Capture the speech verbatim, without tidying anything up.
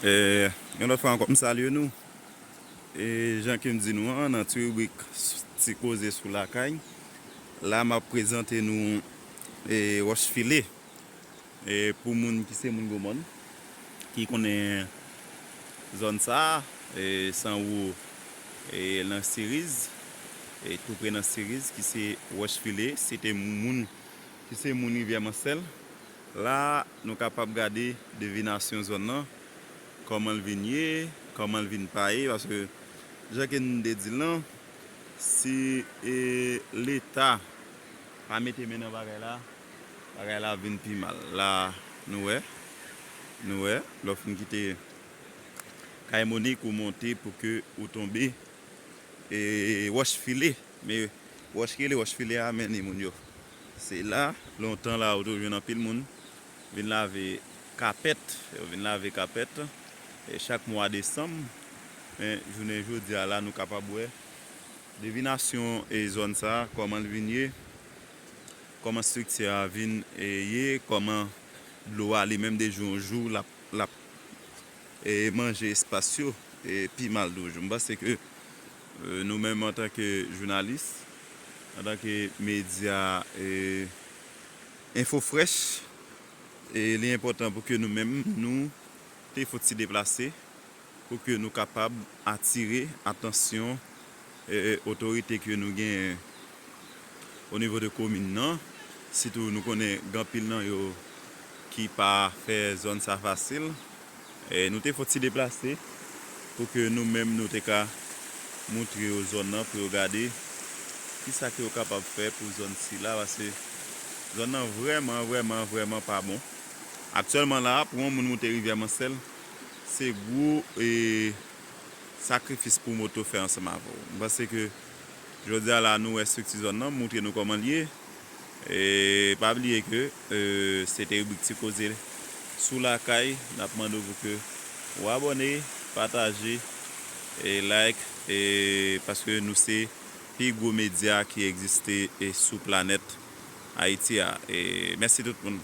E, yon lòt fwa ankò, m salye nou. E, jan ke m di nou an, nan ti ribrik Ti Koze sou Lakay, la m ap prezante nou e, Wòch File. E, pou moun ki se moun Gwomòn, ki konnen zòn sa a, e, Sanwo, e, nan Siriz, e, tou pre nan Siriz, ki se Wòch File, se te moun ki se moun Rivyè Mansèl. La, nou kapab gade devinasyon zòn nan, kòman l vin ye, kòman l vin pa ye, paske jan ke n te di l lan, si e, Leta pa mete men nan bagay la, bagay la vin pi mal. La, nou wè, nou wè, lè w fin kite Kay Monik ou monte pou ke ou tonbe e, Wòch File. Men Wòch ki rele Wòch File a mennen moun yo. Se la, lontan la, ou te jwenn anpil moun vin lave kapèt, yo vin lave kapèt e, chak mwa desanm. Men jounen jodi a la, nou kapab wè devinasyon e zòn sa a, kòman l vin ye, kòman estrikti a vin e, ye, kòman dlo a li menm de jou an jou l ap, l ap e, manje espas yo e, pi mal toujou. M panse ke e, nou menm antanke jounalis, antanke medya e, Enfo Frèch, e, li enpòtan pou ke nou menm nou te fon ti deplase pou ke nou kapab atire atansyon e, otorite ke nou genyen o nivo de komin nan. Sitou nou konnen gen anpil nan yo ki pa fè zòn sa fasil. E, nou te fon ti deplase pou ke nou menm nou te ka moutre yo zòn nan pou yo gade kisa ke yo kapab fè pou zòn sila, paske zòn nan vrèman, vrèman, vrèman pa bon. Aktyèlman la, pou yon moun moute Rivyè Mansèl, se gwo e, sakrifis pou moto fè ansanm avè w. M panse ke jodi a la, nou wè estrikti zòn nan, moutre nou kòman l ye. E pa bliye ke e, se te ribrik Ti Koze sou Lakay. N ap mande w pou ke ou abòne, pataje, e like, e paske nou se pi gwo medya ki egziste e, sou planèt Ayiti a. E mèsi tout moun.